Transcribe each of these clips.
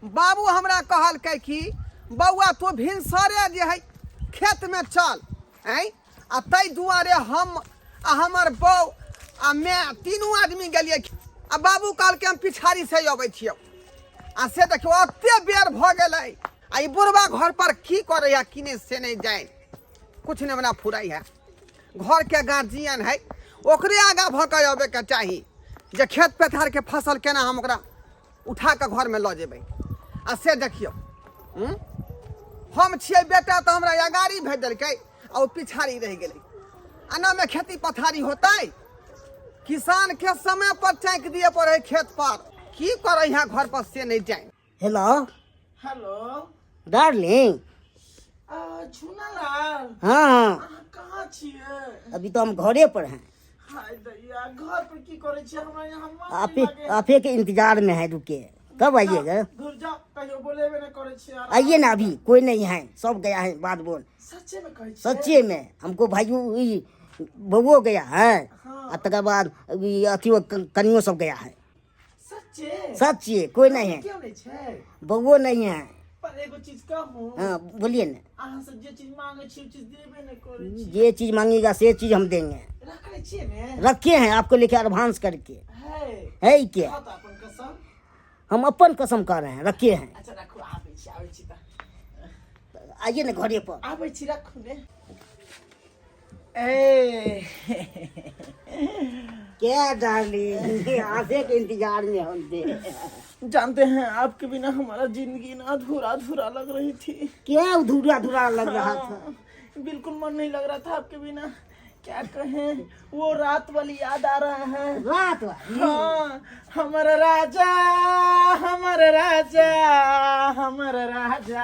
बाबू हमरा कहलकै कि बौआ तू भिनसरे जे है खेतमे चल। आँय, आ ताहि दुआरे हम आ हमर बौ आ माय तीनू आदमी गेलियै। आ बाबू कहलकै हम पिछाड़ी से अबै छियौ। आ से देखियौ ओते बेर भऽ गेलै आ ई बुढ़बा घर पर की करैया की नहि से नहि जानि, कुछ नहि हमरा फुराइ है। घरके गार्जियन है, ओकरे आगाँ भऽ कऽ अबैके चाही जे खेत पथारके फसल केना हम ओकरा उठा कऽ घरमे लऽ जेबै। आ से देखियौ, हम छियै बेटा तऽ हमरा अगाड़ी भेज देलकै आ ओ पिछाड़ी रहि गेलै। एनामे खेती पथारी होतै? किसानके समय पर चाँकि दिअ पड़ै खेत पर। की करै है घर पर से नहि जानि। हेलो। Hello darling. छुनालाल। हाँ। अहाँ कहाँ छियै? अभी तो हम घरे पर हैं। हाय दैया, घर पर की करै छियै? हमरा यहाँ मन आप नहीं लागे। आप के इंतजार में है, रुके, कब आइएगा? दूर जाओ, कहियो बोलेबे नहीं करै छियै। आइए ना, अभी कोई नहीं है, सब गया है बात बोल। सच्चे में कहै छियै? सच्चे में, हमको भाई ई बउओ गया है। हाँ। आ तकर बाद ई अथियो कनियो सब गया है। सच्चे? सच्चे, कोई नहीं है। क्यों नहीं छै? बउओ नहीं है। पर एगो चीज कहूँ? हाँ, बोलिए ना। अहाँ सब जे चीज मांगे छी ओ चीज देबे नहीं करै छी। जे चीज मांगिएगा से चीज हम देंगे। रखले छियै ने? रखे हैं आपको लेके एडवांस करके। है? है क्या? हाँ, तऽ अपन कसम। हम अपन कसम कर रहे हैं, रखे हैं। अच्छा राखू, आबै छी, आबै छी तऽ। आइए ना घरे पर। आबै छी, राखू ने। ए क्या डार्लिंग, आधे के इंतजार में हम थे। जानते हैं, आपके बिना हमारा जिंदगी ना अधूरा अधूरा लग रही थी। क्या अधूरा अधूरा लग रहा था? हाँ, बिल्कुल मन नहीं लग रहा था आपके बिना। क्या कहें, वो रात वाली याद आ रहा है। रात वाली? हाँ, हमारा राजा, हमारा राजा, हमारा राजा,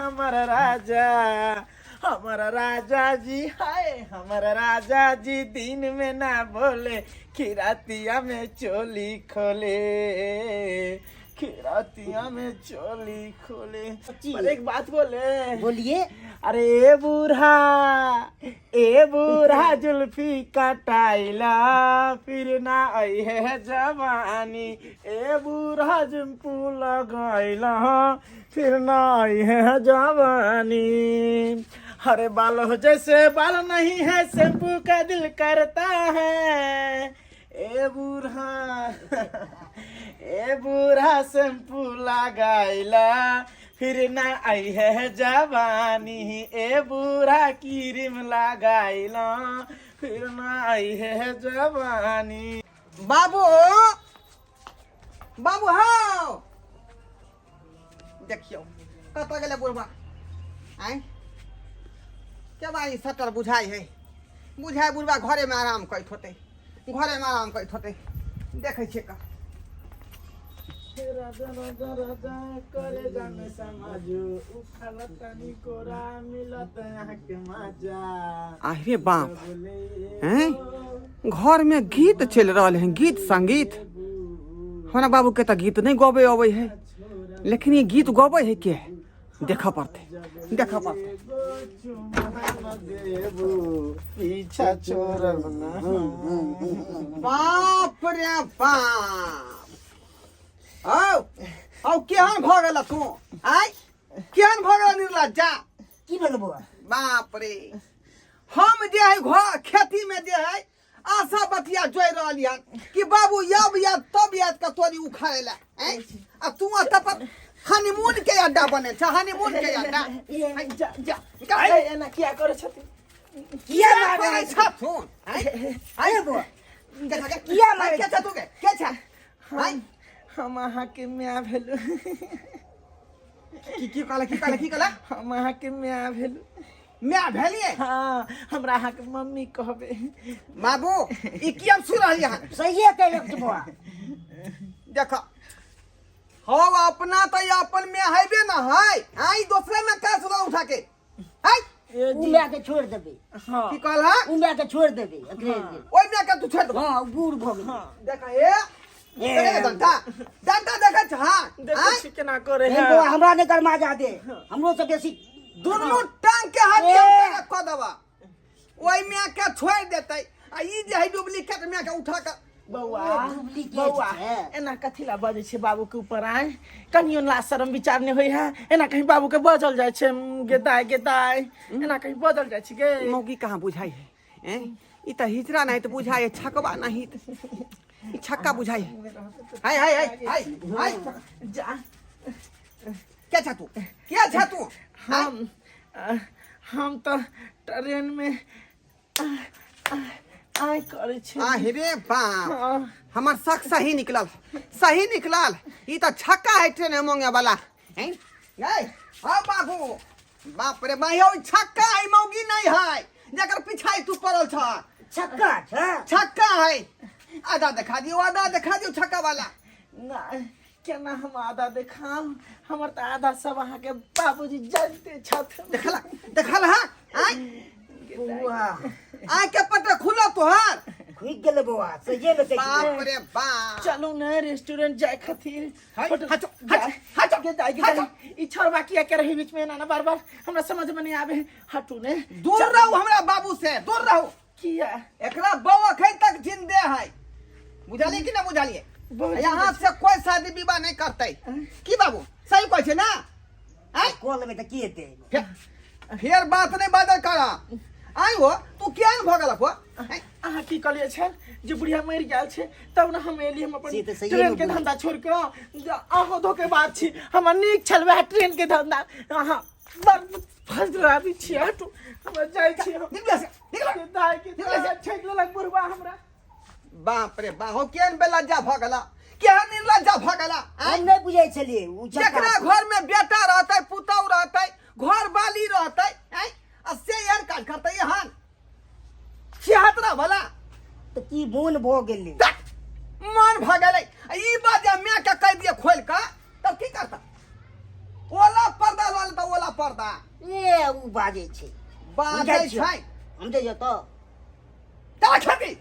हमारा राजा, हमारा राजा जी, हाय हमारा राजा जी दिन में ना बोले, खिरातिया में चोली खोले, खिरातिया में चोली खोले। जी। पर एक बात बोले? बोलिए। अरे ए बूढ़ा, ए बूढ़ा जुल्फी कटाइला फिर ना आई है जवानी, ए बूढ़ा जुम्पू लगाइला फिर ना आई है जवानी। हरे बाल हो जैसे बाल नहीं है, शैम्पू का दिल करता है, ए बूढ़ा, ए बूढ़ा शैम्पू लगाइला फिर ना आई है जवानी, ए बूढ़ा क्रीम लगाइला फिर ना आई है जवानी। बाबू, बाबू हौ, देखियौ कतऽ गेलै बुढ़बा। आँय के बारी सटर बुझाइ है, बुझाइ बुढ़बा घरेमे आराम करैत होतै, घरेमे आराम करैत होतै। देखै छियै का। राजा राजा राजा करे जाने समाजो उखल तनी कोरा मिलत यहाँ के मजा। अरे बाप हैं, घरमे गीत चलि रहल है, गीत संगीत। हमरा बाबूके तऽ गीत नहि गबै अबै है, लेकिन ई गीत गबै है के? देखऽ पड़तै, देखऽ पड़तै। पीछा छोड़ब ना। बाप रे बाप, औ औ केहन भऽ गेल तू? आय केहन भऽ गेल निर्लज्जा? की भेल बौआ? बाप रे, हम जे है घर खेती में जे है आशा बतिया जोड़ रहली हन कि बाबू यब या तब याद का तोरी उखाड़े ला, हैं? आ तू तब हनीमून के अड्डा बने छ, हनीमून के अड्डा। ए, जा जा। निकाल। ए, एना किया करै छथिन? किया क्या मारै करै छ तू? हैं? अरे बौआ। के छ, के? किया मारै? के छ तू? के के छ? हैं? हम अहाँके माय भेलु। की की कहला, की कहला, की कहला? हम अहाँके माय भेलु। माय भेलिए? हाँ, हमरा अहाँके मम्मी कहबै। बाबू, ई की हम सुन रहली हन? सहिए कहलक छै बौआ। देख हौ, अपना तऽ अपन में हेबे न है, हाँ, ई दोसरे में का सुना उठा के है? ए उ जी। माय के छोड़ देबै। हाँ। की कहला? उ माय के छोड़ देबै एकरे। ओइ में के तू छोड़ देबो? हाँ, उ बूढ़ भऽ गेलै। हाँ। देख हे, देखे डंटा, डंटा देखै छ? हाँ। देखै छी केना करे नहीं है। बौआ, हमरा नहि गरमा जा दे, हमरो से बेसी दुनू टांग के हड्डी ए। हम तोरा कऽ देबा। ओइ में के छोड़ देतै आ ई जे है डुप्लीकेट में के उठा के बौआ डुप्लीकेट बौआ छै। एना कथी ला बजै छै बाबू के ऊपर आय कनियो ला शरम विचार नहि होइ है एना कहीं बाबू के बजल जाइ छै गे दाय गे दाय एना कहीं बजल जाइ छै गे मौगी कहाँ बुझाइ है हैं ई तऽ हिजरा नहीं तऽ बुझाइ है छकवा नहीं तऽ ई छक्का बुझाइ है हाय हाय हाय हाय हाय जा क्या छा तू क्या छा तू हम हम तऽ ट्रेन में आय करै छी आ हे रे बाप हाँ। हमर शक सही निकलल सही निकलल ई तऽ छक्का है ट्रेन में मांगे वाला हैं गए हाँ बाबू बाप रे भाई हो छक्का है मौगी नहीं है जकर पिछाई तू पड़ल छ छक्का छ छक्का है आधा देखा दियो आधा देखा दियो छक्का वाला नहि केना हम आधा देखाम हमर तऽ आधा सब अहाँके बाबूजी जानते छथिन देखला देखल हा आय बौआ आय के पटे खुलो तोहर खुलि गेलै बौआ सहिए मे कहै बाप रे बाप चलू ने रेस्टोरेंट जाय खातिर हाय, होटल- हटो, हटो, जाय, हटो, गे जाय, गे हटो। जाय। ई छोड़वा किया के रही बीच में एना ना बार बार हमरा समझ में नहीं आवे हटू ने दूर रहू हमरा बाबू से दूर रहू किया एकरा बौ अखन तक जिंदे है बुझलिए कि ना बुझलिए बहुत यहाँ से कोई शादी विवाह नहीं करते की बाबू सही कहै छै ना आय कऽ लेबै तऽ की हेतै फेर बात नहीं बदल कर आय हो तू किया ने भऽ गेलक हो आँय? अहाँ की कहलियै छल जे बुढ़िया मरि गेल छै तब ने हम एली हम अपन से तऽ सहिए ट्रेन के मे धंधा छोड़ कऽ अहूँ धोखेबाज छी हमर नीक छल वएह ट्रेन के धंधा अहाँ बड़ फजराबी छी हटू हमरा जाइ छी हम। निकल से निकल दाइ के निकल से। ठकि लेलक बुढ़वा हमरा बाप रे बा हो केहन बेलज्जा भऽ गेला केहन निर्लज्जा भऽ गेला आँय? हम नहि बुझै छलियै ओ छक्का जेकरा घर में बेटा रहतै पुतहु रहतै घर वाली रहतै आँय? आ से एहन काज करतै एहन छिहत्तरा भला तऽ की मोन भऽ गेलै तक मन भऽ गेलै आ ई बात जे माय के कहि दिए खोलि कऽ तब की करता ओला पर्दा लऽ लेता ओला पर्दा ए ओ बाजै छै हम बाजै जाइ छियौ। छै हम जाइ तऽ चल खेती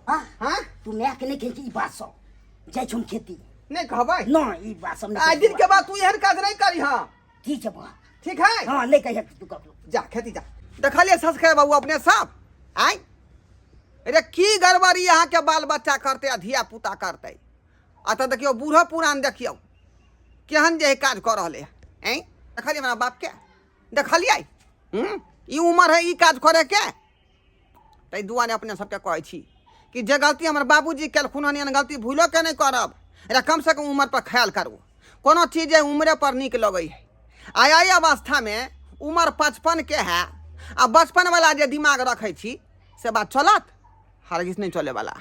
हाँ हाँ तू मायके नहि कहै ई बात सब जाइ छौ हम खेती नहि कहबै नहि ई बात सब नहि आइ दिन के बाद तू एहन काज नहि करी हाँ ठीक छै बौआ ठीक है हाँ नहि कहिया तू ककरो जा खेती जा देखलिए ससकर बाबू अपने सब आय अरे की गड़बड़ी अहाँ के बाल बच्चा करते आ धिया पुता करते आ तऽ देखियौ बूढ़ो पुरान देखियौ केहन जे है काज कऽ रहले है ऐं देखलिए हमरा बाप के देखलिए हूँ ई उम्र है ई काज करे के ताहि दुआरे अपने सबके कहै छी कि जे गलती हमर बाबूजी केलखुन हन एहन गलती भूलो के नहि करब एकरा कमसँ कम उम्र पर ख्याल करू कोनो चीज जे उम्रे पर नीक लगै है आ एहि अवस्थामे उम्र 55 के है आ बचपन वाला जे दिमाग रखै छी से बात चलत हरगिज नहि चलैवला।